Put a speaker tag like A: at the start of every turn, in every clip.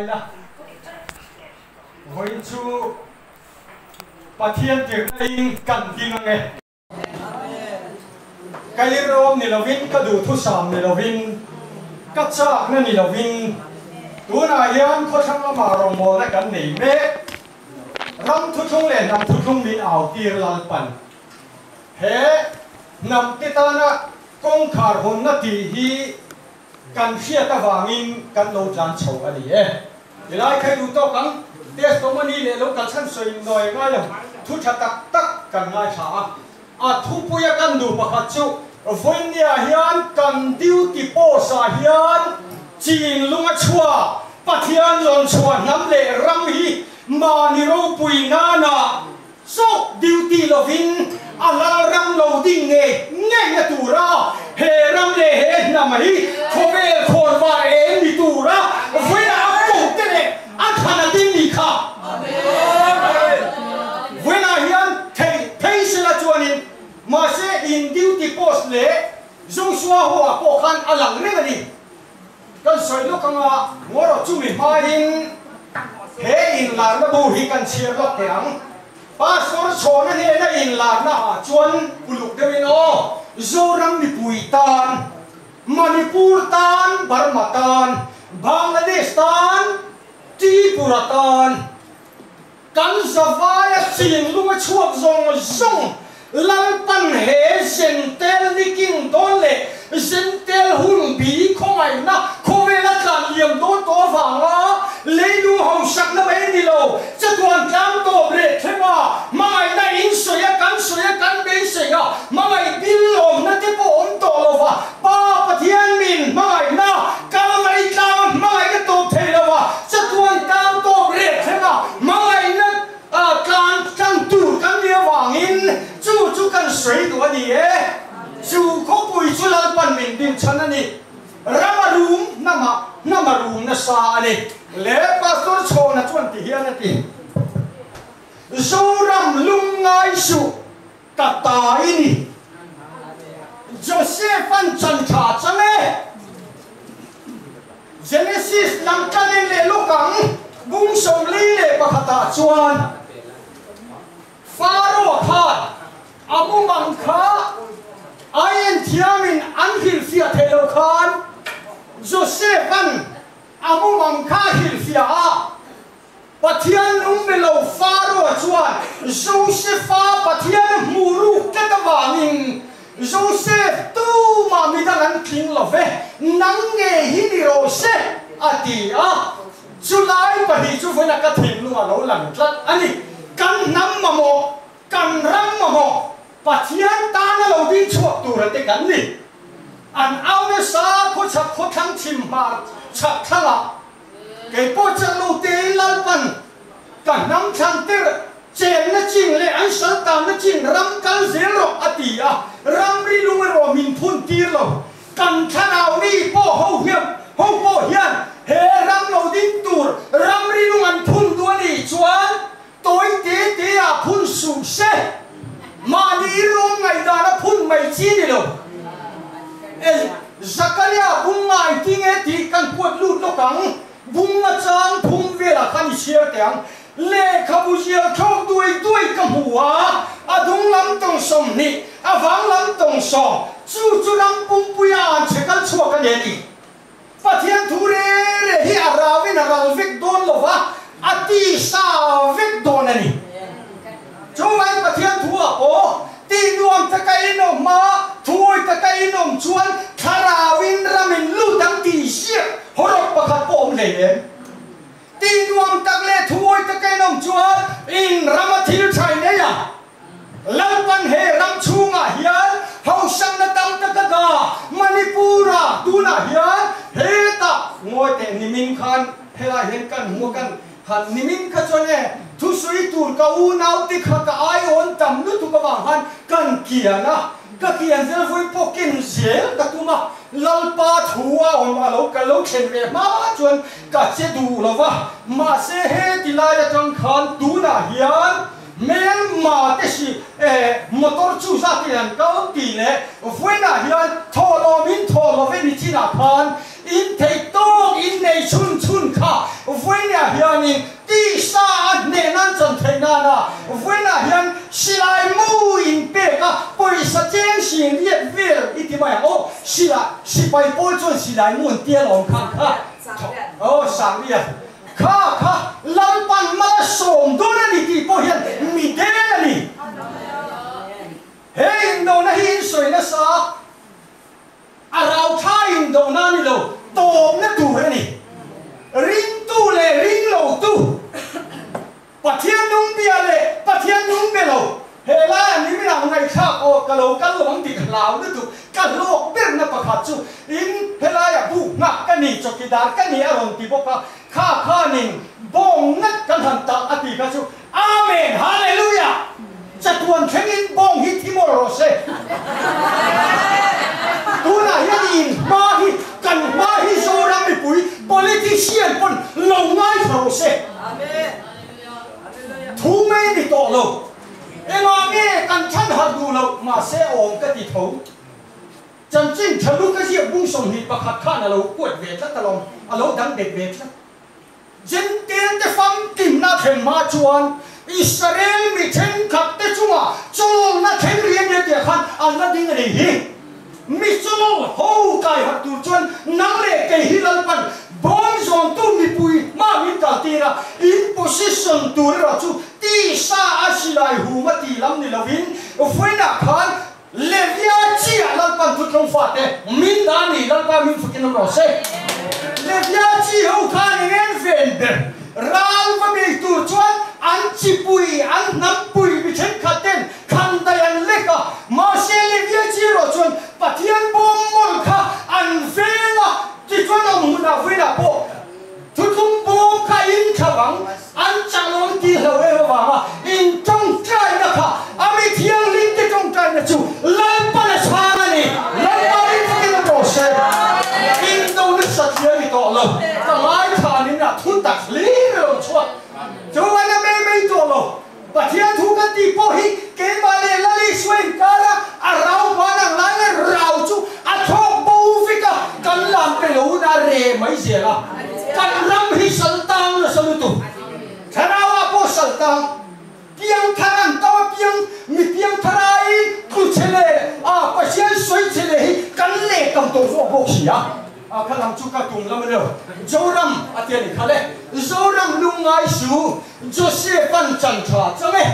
A: ila. Vawiin chu Pathian tirhna in kan ding ange. Ka irawm ni lovin, ka duhthusam ni lovin, ka chakna ni lovin tunah hian khawthlang lamah rawngbawlna kan nei mek. Ram thuthlung leh hnam thuthlung min au tir Lalpan he hnam te tana kawngkhar hawnna tih hi kan hriat avangin kan lo tlan chho a ni e. Tilai khai duh tawk ang, testimony leh lo kalchhan sawi nawi ngai lo, thu tha tak tak kan ngaithla a. A thupuia kan duh pakhat chu vawinia hian kan duty post ah hian chin lung a chhuak, Pathian lawn chhuah hnam leh ram hi mahni ropui nana Chauh duty lovin a lal ram lo ding ngei ngei na tura he ram leh he hnam hi khawvel khawnvar eng ni tura vawiina a ko te leh a thlan a ding ni kha vawiinah hian theih phei sela chuanin mahse in duty post leh Joshua ho ah pawh khan a lang reng a ni. Kan sawi lawk anga ngaw chumi hmain he inlarna bu hi kan chhiar lawk teh ang. Pastor Chhawna hnena inlarna ah chuan uluk deuhin aw, Zoram mipui tan, Manipur tan, Burma tan, Bangladesh tan, Tripura tan, Kan zavaia chinlung a chhuak zawng zawng Lalpan he Zentel niking dawn leh Zentel hun bi khawngaihna khawvela tlan liam dawn tawh avanga leilung hausakna mai ni lo chatuan tlang tawp leh thlenga hmangaihna in sawi a kan sawi a kan beisei a hmangaih bil lawmna te pawh awm tawh lova Pa Pathian min hmangaihna Kalvari tlanga hmangaihna tawp thei lova chatuan tang tawp rek thlenga hmangaihna tlan tlang tur kan nih avangin chu chu kan sawi duh a ni e. Chu khawpui chu Lalpan min din chhan a ni. Rama rum hnama hnama rum nasa a ni. Le Pastor Chhawna chuan ti hian a ti, Zoram lungngai suh. Ka ta i ni. Joseph an chan tha chang e. Genesis lam kan en leh lawk ang, bung 41 ah chuan Pharaoh khan a mumang kha ai en thiamin an hrilhfiah theih loh khan Joseph an a mumang kha a hrilhfiah a. Pathian nung be lo Pharaoh chuan Josefa Pathian hmuh ruk tlat avangin, Josef, tumah midang an tling lo ve, nang nge hi ni rawh se, a ti a. Chulai pahnih chu vawiin a ka thinlung a lo lang tlat a ni. Kan hnam mamawh, kan ram mamawh, Pathian tana lo ding chhuak tura te kan ni. An au nasa khawchhak khawthlang chhim hmar chhak thlangah Kei pawh chak lo tein Lalpan ka hnam thlan tir chenna chin leh an sal tanna chin ram kal zel rawh a ti a, ramri lung erawh min phun tir lo. Kan thlarau mi pawh ho hian ho pawh hian he ram lo ding tur ramri lung an phun duh a nih chuan tawi te te ah phun suh se. Mahni rawng ngaihdan a phun mai chi ni lo. Ei, Zakaria bung ngai tinge tih kan puat lut lawk ang. Bung a chang thum velah khan i chhiar teh ang. Lehkhabu zial thlawk duai duai ka hmu a, a dung lam tawng 20, a vang lam tawng 10, chu chu ram pumpuia an chhe kal chhuak a ni a ti. Pathian thu re re hi a rauin a ral vek dawn lo va, a tisa vek dawn a ni. Chuvangin Pathian thu ah pawh tih nuam taka in awm a, thuawi taka in awm chuan thlarauin ramin lut ang tih ziak hawrawp pakhat pawh awm hlei em? Tih nuam tak leh thuawi taka in awm chuan in rama thil tha in ei a. Lalpan he ram chhungah hian hausakna tam tak a dah. Manipur-ah tunah hian hetah ngawi teh nimin khan helai hian kan hmu a kan han nimin kha chuan e thusui tur ka unaute kha ka aiawn tam lutuk avang khan kan kian a, ka kian zel vawi pawh ken zel ka tum a, Lalpa thu a awm a lo ka lo thlen ve hma chuan ka che duh lo va, mahse heti lai atang khan tunah hian Hmelma te si e, motor chu zat in an kal tih leh vawiinah hian thawhlawm in thawh love ni chinah khan in theih tawk in nei chhun chhun kha vawiin Pawisa cheng sin riat vel i ti mai ang aw, sila sipai pawl chuan silai mu an tia lawm khan kha aw sangriat kha kha Lalpan mala sawm dawn a ni tih pawh hian mi del a ni. He indona hi in sawi nasa a rau tha indona a ni lo, tawpna tur a ni. Ringtu leh ringlotu. Pathian nung bia leh Pathian nung be lo, he laiah ni min ang ngaihthlak aw ka lo kal lo ang tih ka hlau lutuk, ka hlawk berna pakhat chu in helaiah buk nghak ka ni, chawkidar ka ni a rawn ti bawk a, kha khanin bawng ngat kan han tah a ti kha chu Amen Hallelujah! Chatuan thlengin bawng hi thi mawlh rawh se. Tunah hian in hma hi kan hma hi Zoram mipui politician pawn lo ngaithla rawh se. Thu mai ni tawh lo. Engah nge kan chhan harh duh loh mahse awm ka ti tho. Chanchin tha lu ka ziak bung 21 khan a lo kuat ve tlat alawm, a lo dang bet ve tlat. Jentail te famkimna thlen hma chuan Israel mi thenkhat te chungah chawlna thleng rian rian tih ah khan an la ding a nih hi. Mi chawlh ho kai harh tur chuan nang leh kei hi Lalpan bawm zawntu mipui hma min kal tir a, in position tur erawh chu tisa a silai hum a tih lam ni lovin vawiinah khan Levia chiah Lalpan thuthlung fate min dah a ni, Lalpa min fukin awm rawh se. Levia chi ho khan eng en ven ber ral va bei tur chuan an chipui, an hnampui mi thenkhat ten khan daih an lek a, mahse Levia chi erawh chuan Pathian bawm mawlh kha an veng a, tichuan awm hmunah vawiinah pawh thuthlung bawm kha in thla bang. An changawm tih hlo em avanga in tawngtaina kha a mi thianghlim te tawngtaina chu Lalpan a chhang a ni. Lalpa ring takin a rawh se. Indo nasa thli a ni tawh lo. Ka ngaithla nin a thu tak hlir a lo chhuak. Chuan a mei mei tawh lo. Pathian thu kan tih pawh hi keimah leh Lal Isua inkara a rau ban ang lai leh rau chu a thlawk bo vek a, kan lam pe lo in a re mai zel a. Kan ram hi sal tang nasa lutuk. Thlarauah pawh sal tang, piang thar an to a piang, mi piang thar aiin tlu che leh a Pathian sawi che leh hi kan leh tam tawh zawk bawk si a. A kha lam chu ka tum lam a ni lo. Zoram a ti a ni kha le. Zoram lungngai su. Joseph-a'n chan tha chang e,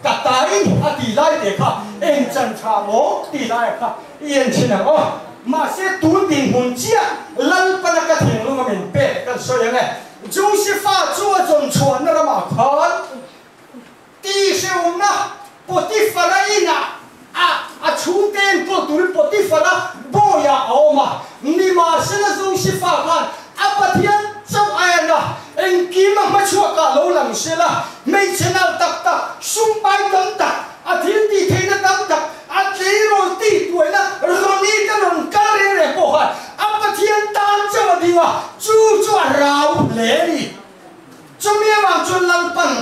A: ka tain a ti lai te kha eng chan tha maw ti lai a kha i en thin ang aw. Mahse tun dinhmun chiah Lalpana ka thinlung a min pek kan sawi ang e. Joseph-a chu a zawn chhuahna ramah khan tihreuna Potiphar-a inah a a chhungte enkawl turin Potiphar-a bawiah a awm a. Nimahsela Joseph-a khan a Pathian chauh a en a, engkim a hmachhuakah lo lang sela, hmeichhe nalh tak tak, sumpai tam tak, a thil tih theihna tam tak, a tleirawl tih tuaina Ronnie te rawn kal reng reng pawh khan a Pathian tan chauh a ding a, chu chu a rau hle a ni. Chumi avang chuan Lalpan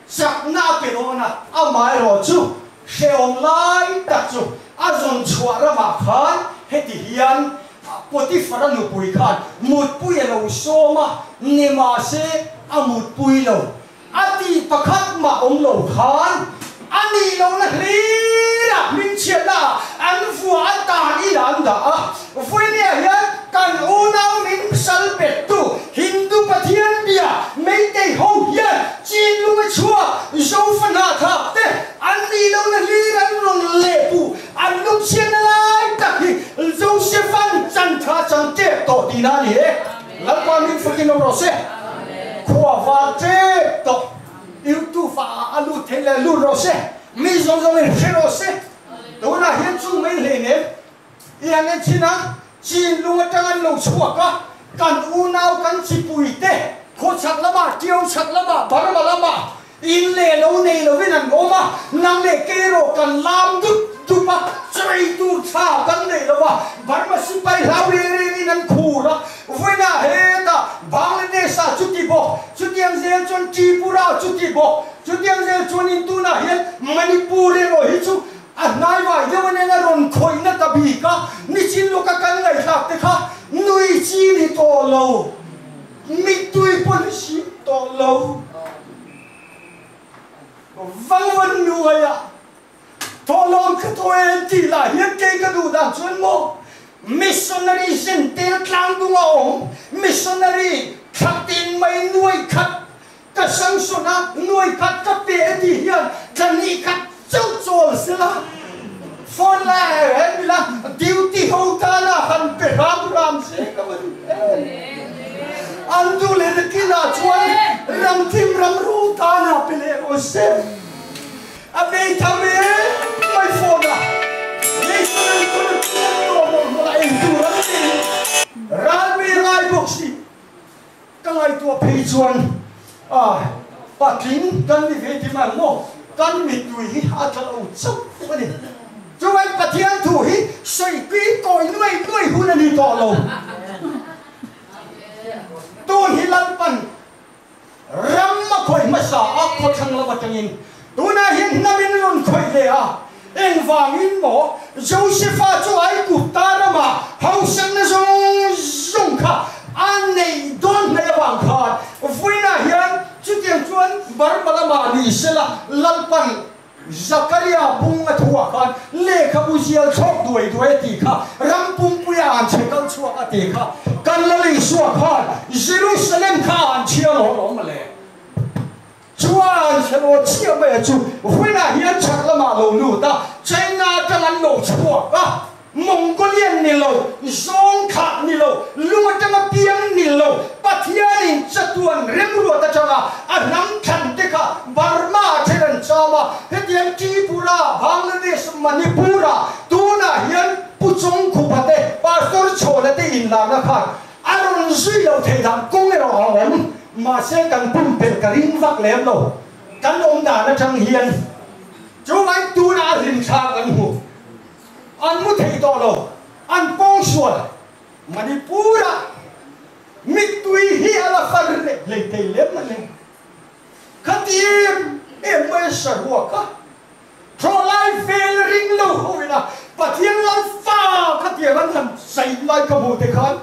A: chakna a pe dawn a, amaherawhchu hrehawm lai tak chu a zawn chhuah ramah khan heti hian Potiphar-a nupui khan mutpui a lo sawm a, nimahse a mutpui lo. A tih pakhat mah awm lo khan a nih lohna hlirah hmingchhiatna ah an vua a tan in an dah a. Vawinia hian kan unau min sal bettu Hindu Pathian bia Meitei ho hian chin lung a chhuak Zofa hnahthlak te an nih lohna hlir an rawn lehpuh an lungchhiatna lai tak hi Joseph-a'n chan tha chang tep tawh tihna a ni e. Lalpa min fakin awm rawh se. Khua var tep tawh YouTube ah a lut thei leh lut rawh se. Mi zawng zawng in hre rawh se. Tunah hian chu mai hlei nem i han en thin a, chin lung atang an lo chhuak a, kan unau kan chipui te khawchhak lamah, Tiau chhak lamah, Burma lamah In leh lo nei lovin an awm a, nang leh kei erawh kan lam dup dup a, chawei tur tha kan nei lo a, Burma sipai hlau reng rengin an khur a, vawiinah hetah Bangladesh-ah chuti bawk, chutiang zel chuan Tripura-ah chuti bawk, chutiang zel chuan in tunah hian Manipur erawh hi chu a hnaivai deuh a nen a rawn khawihna ta bik a, nichin lawka kan ngaihthlak te kha nui chi ni tawh lo. Mittui pawn a hrim tawh lo. Vangvan nuaiah Thawhlawm ka tuah e an tih lah hian kei ka duh dan chuan maw missionary zen tel tlang dung a awm, missionary thla tin mai nuai khat ka sanction a, nuai khat ka pe e tih hian thla hnih khat chauh chawl sela phone la he mila duty ho tana han pe ram ram se ka va duh em. An duh leh na kinah chuan ramthim ramru tana pe leh rawh se. A nei tham e mai phone a missionary chu na chuan tawh mawlh mawlh a ei tur an ni ral mi ngai bawk si. Ka ngaihtuah phei chuan a patling kan ni ve ti mai ang maw kan mittui hi a tla lo chauh a ni. Chuvangin Pathian thu hi sawi kawi nuai nuai hun a ni tawh lo. Tun hi Lalpan Ram a khawih hmasa a khawthlang lam atangin tunah hian hnamin rawn khawih leh a, engvangin maw Josefa chu Aigupta rama hausakna zawng zawng kha a neih dawn hmel avang khan vawiinah hian chutiang chuan Burma lamah ni sela Lalpan Zakaria bung a thuah khan lehkhabu zial chhawk duai duai a tih kha, ram pumpuia an chhe kal chhuak a tih kha, kan Lal Isua khan Jerusalem kha an chhia lo alawm mawle. Chuan chhe lo chhia mai a chu vawiinah hian chhak lamah lo lut a, China atang an lo chhuak a, Mongolian ni lo, zawng thlah ni lo, lung atanga piang ni lo, Pathianin chatuan remruat atanga a hnam thlan te kha Burma ah then an cham a, hetiang Tripura, Bangladesh, Manipur ah tunah hian Pu Chawngkhupa te, Pastor Chhawna te inlarna khan a rawn zui loh theih dan kawng erawh a awm, mahse kan pumpelh ka ring vak lem lo, kan awm dan atang hian chuvangin tunah a hlimthla kan hmu. An mu thei tawh lo, an pawngsual. Manipur-ah mittui hi a la far leh hlei thei lem a ni. Khati em em mai a saruak a, thlawhlai vel ring lo ho ina Pathian lal fa khatiang an han zai lai ka hmuh te khan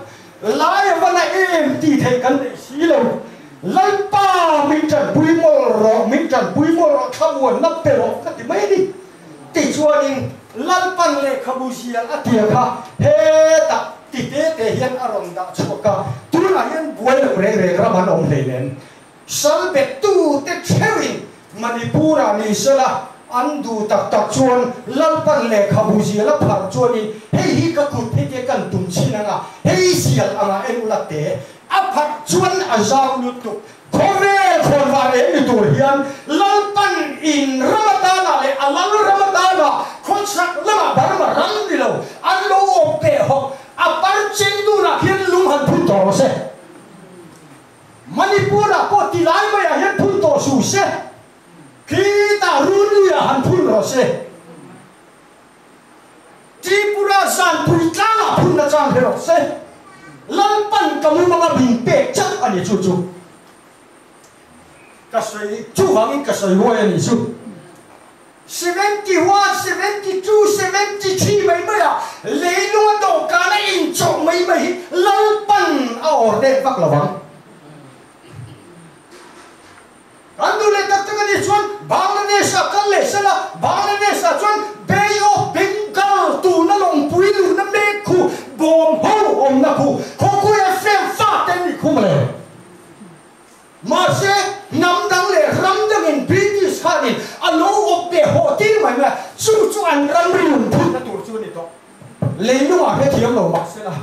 A: lai a va na em tih theih kan nei si lo. Lalpa min tanpui mawlh rawh, min tanpui mawlh rawh, thlamuanna pe rawh ka ti mai a ni. Tichuanin Lalpan lehkhabu zial a tia kha hetah ti te te hian a rawn dah chhuak a, tunah hian buai lo reng reng ram an awm hleinem. Sal bettu te theuhin Manipur-ah ni sela an duh tak tak chuan Lalpan lehkhabu zial a pharh chuanin hei hi ka kut heti kan tum chin anga hei zial anga en ula te a pharh chuan a zau lutuk Khawvel khawnvar em ni tur hian Lalpan in ram atana leh a lal ram atana khawchhak lamah Burma ram ni lo an lo awm teh hawk a par cheng tunah hian lung han phun tawh rawh se. Manipur ah pawh ti lai maiah hian phun tawh suh se. Khitah Runlui ah han phun rawh se. Tripura zanpui tlangah phun na chang hre rawh se. Lalpan ka mumanga min pek chauh a ni chu chu ka sawi chuvangin ka sawi huai a ni chu. 71, 72, 73 mai mai ah leilunga dawhkana inchawh mai mai hi Lalpan a order vak lo ang. Kan duh leh tak tak a nih chuan Bangladesh ah kal leh sela, Bangladesh ah chuan Bay of Bengal tuna lawngpui luhna mek khu bawm ho awmna khu khawkhawi a frame fa te an nih khu mawle. Mahse hnam dang leh ram dangin British khanin a lo awp leh hawh tir mai mai a, chu chu an ram rilung phutna tur chu a ni tawh. Leilungah hrethiam lo mahsela.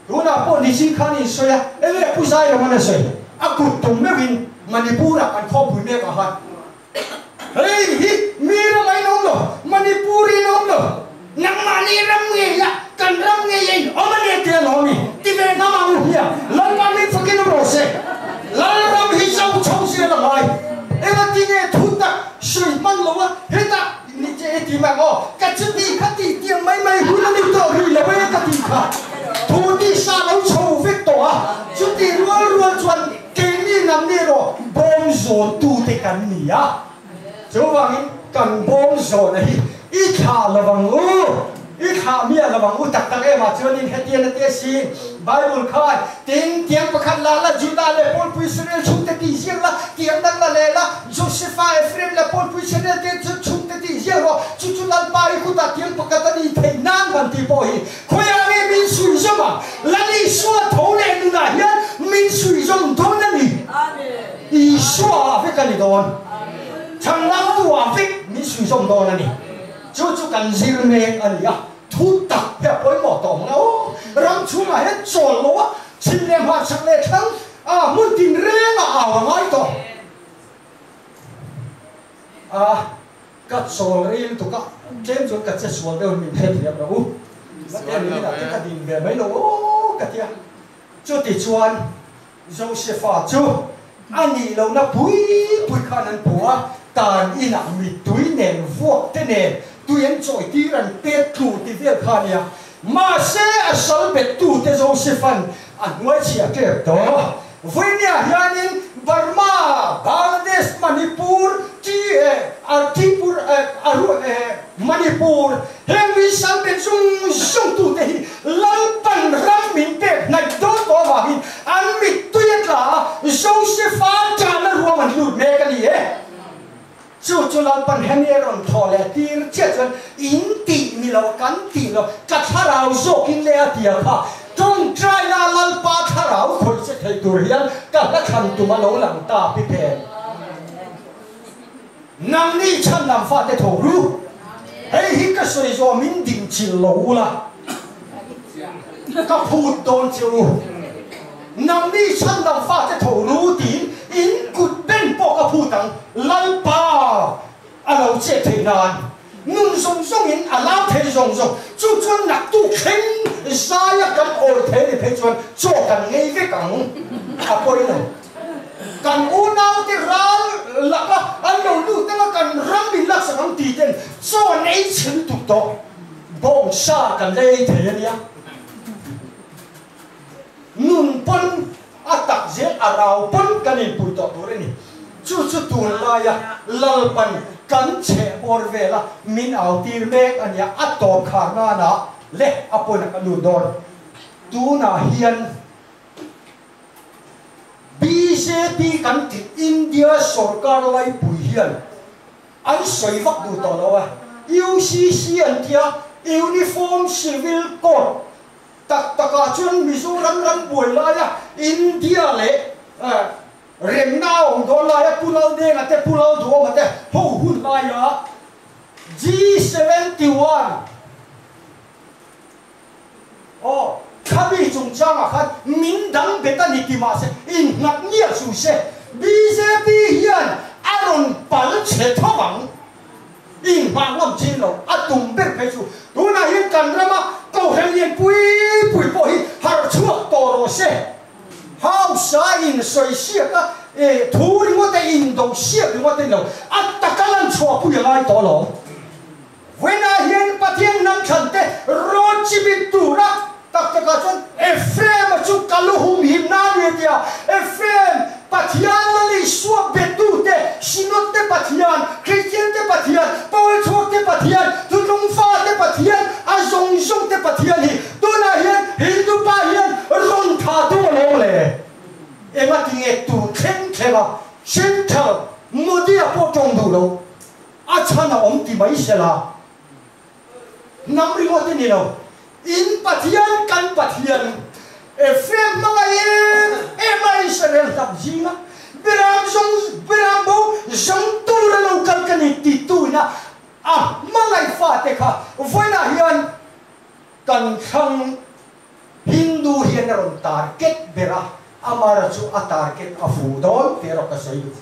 A: Tunah pawh Nichin khan in sawi a, enge Pu Zairam an a sawi? A kut tum meuhin Manipur-ah kan khawpui mek a han. Hei hi mi ram a inawm lo, Manipur i inawm lo, nangmahni ram ngei a, kan ram ngei a inawm a nia tia lawm i ti ve ngam ang u hia, Lalpa min fakin awm rawh se. Lalram hi zo chho zel a ngai. Engatinge thu tak sawi hman lo a, hetah Ni che i ti mai aw, ka chuti kha ti tiang mai mai hun a ni tawh rih lo e ka ti kha. Thu ti sa lo chho vek tawh a, chuti rual rual chuan keini lam ni erawh bawm zawn tu te kan ni a. Chuvangin kan bawm zawna hi i thlah lo ang u, i thlah miah lo ang u tak tak em ah chuanin hetiang a tia si Bible khan tin tiang pakhat la la Judah leh Pawlpui Israel chhungte tih ziak la, tiang dang la leh la Josefa, Ephraim leh Pawlpui Israel te chu chhungte. ti ziak rawh, chu chu Lalpa i kutah tiang pakhat a ni theih nan han tih pawh hi khawiah nge min suih zawm ang? Lal Isua tho leh nunah hian min suih zawm dawn a ni. Isua ah vek a ni dawn. Chhanlamtu ah vek min suih zawm dawn a ni. Chu chu kan zir mek a ni a, thu tak hi a pawimawh tawh ang lo. Ram chhungah hian chawl lo a, chhim leh hmarchhak leh thlang a hmun tinreng a au a ngai tawh. A, ka chawl rei lutuk a, tlem chuan ka che sual deuh in min hrethiam lo u. Mate ni inah te ka din ve mai lo aw ka ti a. Chuti chuan Josefa chu a nih lohna pui pui khan an pu a, tan inah mittui nen vuak te nen tui an chawi tir an pet tlu ti vel kha a nia. Mahse a sal bet tute Josephan a hnuai chhia tep tawh. Vawinia hianin Burma, Bangladesh, Manipur, Tripur, Manipur heng mi sal bet zung zung tute hi Lalpan ram min pek hnaih dawn tawh avangin an mittui a tla a, Josepha tana ruam an lut mek a ni e. Chu chu Lalpan hemi a rawn thawh leh tir chiah chuan in tih ni lo, kan tih lo, ka thlarau zawkin le a ti a kha. Tawngtaina Lalpa thlarau khawih che thei tur hian ka hla thlan tum a lo lang ta pi phen. Nangni chhan lam fate tho ru. Hei hi ka sawi zawh min ding chil lo ula ka phut dawn che u. Nangni chhan lam fate tho ru tiin in kut ben pawh ka phut ang. Lalpa a lo chet theih nan nun zawng zawngin a lar thei zawng zawng. Chu chuan naktuk thleng zaia kan awi thei a ni phei chuan chaw kan ngei vek ang a pawi lo. Kan unaute ral laka an lo lut anga kan ram in laksak ang ti ten chaw an ei chhe lutuk tawh. Bawngsa kan la ei thei a nia. Nun pawn a tak zel a rau pawn kan inpui tawh tur a ni. Chu chu tunlaia Lalpan kan chheh bawr vela min au tir mek a nia, a tawp khar nana leh a pawn a ka lut dawn. Tunah hian Bjp kan tih India sorkar laipui hian an sawi vak duh tawh lo a, UCC an tia Uniform Civil Code tak takah chuan Mizoram ram buai laia India leh remna a awm dawn laia Pu Laldenga te Pu Lalduhawma te ho hun laia G71 Aw, khami chungchangah khan min dang bet a ni ti mahse innghat ngial su se, bjp hian a rawn pal chhe tho ang. Inghah ngam chin lo, a tum ber phei chu tunah hian kan rama kohhran lian pui pui pawh hi harh chhuak tawh rawh se. Hausa insawi siak a, thu ringawt a indo siak ringawt a ni lo, a taka lan chhuahpui a ngai tawh alawm. Vawiinah hian Pathian hnam thlan te rawn chimit tura tak takah chuan Ephraim-a chu ka lu humhim na a ni a ti a. Ephraim, Pathian Lal Isua betute, Synod te Pathian, Kristian te Pathian, Paul chhuak te Pathian, Thutlung fa te Pathian, a zawng zawng te Pathian hi tunah hian Hindu pa hian rawn tha tum alawm le. Engatinge tun thleng thleng a Central Modi-a pawh tawng duh lo. A chhan a awm ti mai sela, hnam ringawt i ni lo, in Pathian kan Pathian, Ephraim hmanga em em a Israel hnam zinga Biram zawng Biram bo zawng tura lo kal ka ni ti tu ina a hmangaih fate kha vawiinah hian kan thlang Hindu hian a rawn target ber a, Amara chu a target a fuh dawn tih erawh ka sawi duh.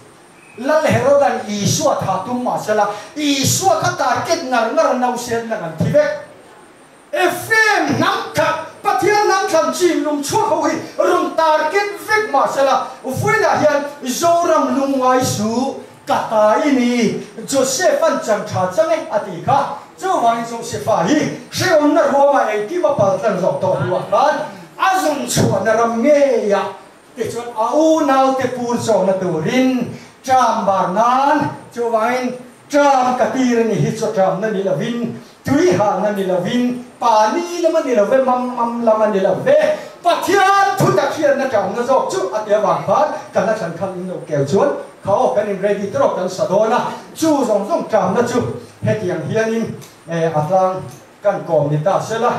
A: Lal Herodan Isua tha tum mah sela, Isua kha target ngar ngar a nausen lang an thi vek. Ephraim hnam khat, Pathian hnam thlan chin lung chhuak ho hi rawn target vek mah sela, vawiinah hian Zoram lungngai su ka ta i ni, Joseph an chan tha chang e a ti kha. Chuvangin Josepha hi hrehawmna ruamah engkim a paltlan zawk tawh hnuah khan a zun chhuahna ram ngeiah Tichuan a unaute pur chawhna turin ṭam bar nan, chuvangin ṭam ka tir a ni hi chu ṭamna ni lovin, tui halna ni lovin, pani lam a ni lo ve, mam mam lam a ni lo ve, Pathian thu tak hriatna ṭamna zawk chu a ti avang khan kan a thlan khan in lo keu chuan kha aw kan in ready tawk kan sa dawn a, chu zawng zawng ṭamna chu. Hetiang hianin a tlang kan kawm ni ta sela,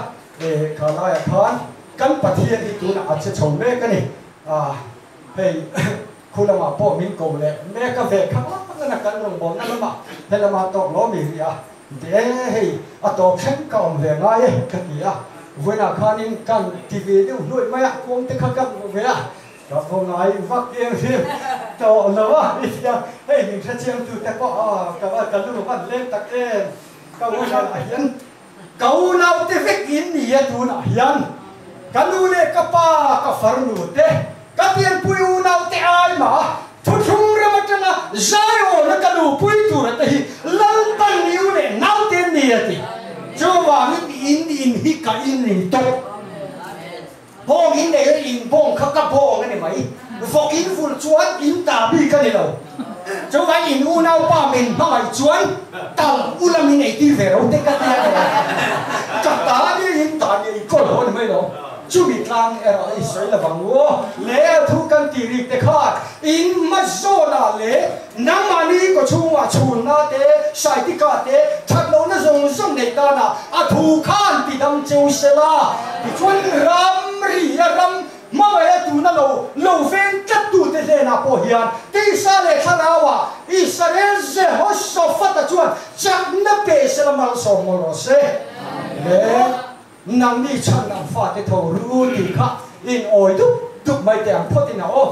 A: kha laiah khan kan Pathian hi tunah a che chho mek a ni. Hei khu lamah pawh min ko leh mek a ve kha ngana kan rawngbawlna lamah helama tawk lo mi rih a ti e, hei a tawp thleng ka awm ve ngai e ka ti a, vawiinah khanin kan ti ve deuh hnuai mai a, kuang te kha ka hmuh ve a, Ka vaw ngai vak em hi tawh lo a i tia, hei min hrechiang tu te pawh a ka va ka lu van leng tak em, ka unau ah hian ka unau te vek in ni a tunah hian ka nu leh ka pa ka farnu te ka pianpui unau te ai mah a thuthlung ram atanga zaiawna ka lupui tur a te hi Lalpan ni u leh naute an ni a ti, chuvangin in in hi ka in ni tawp. Bawng in nei a in bawng kha ka bawng a ni mai. Vawk in vulh chuan in ta bik a ni lo. Chuvang in unaupa min hmangaih chuan tal ula min eitir ve ro te ka tia ni mai. Ka ta nia in ta nia i kawl haw a ni mai lo. Chumi tlang erawh i sawi lo vang u aw. Le a thu kan tih rik te khan in hma zawnah leh nangmahni kaw chhungah chhunna te, saitika te, that lohna zawng zawng neih tanah a thu khan ti dam cheu sela, tichuan ram ri a ram hmangaih a tuna lo lo veng tlattute hnenah pawh hian tisa leh thlarauah Israel Jehoshaphat-a chuan chakna pe sela malsawm mawlh rawh se. Le nangni chhan ang fate tho ru tih kha in awi dup dup mai teh ang phawt in a aw.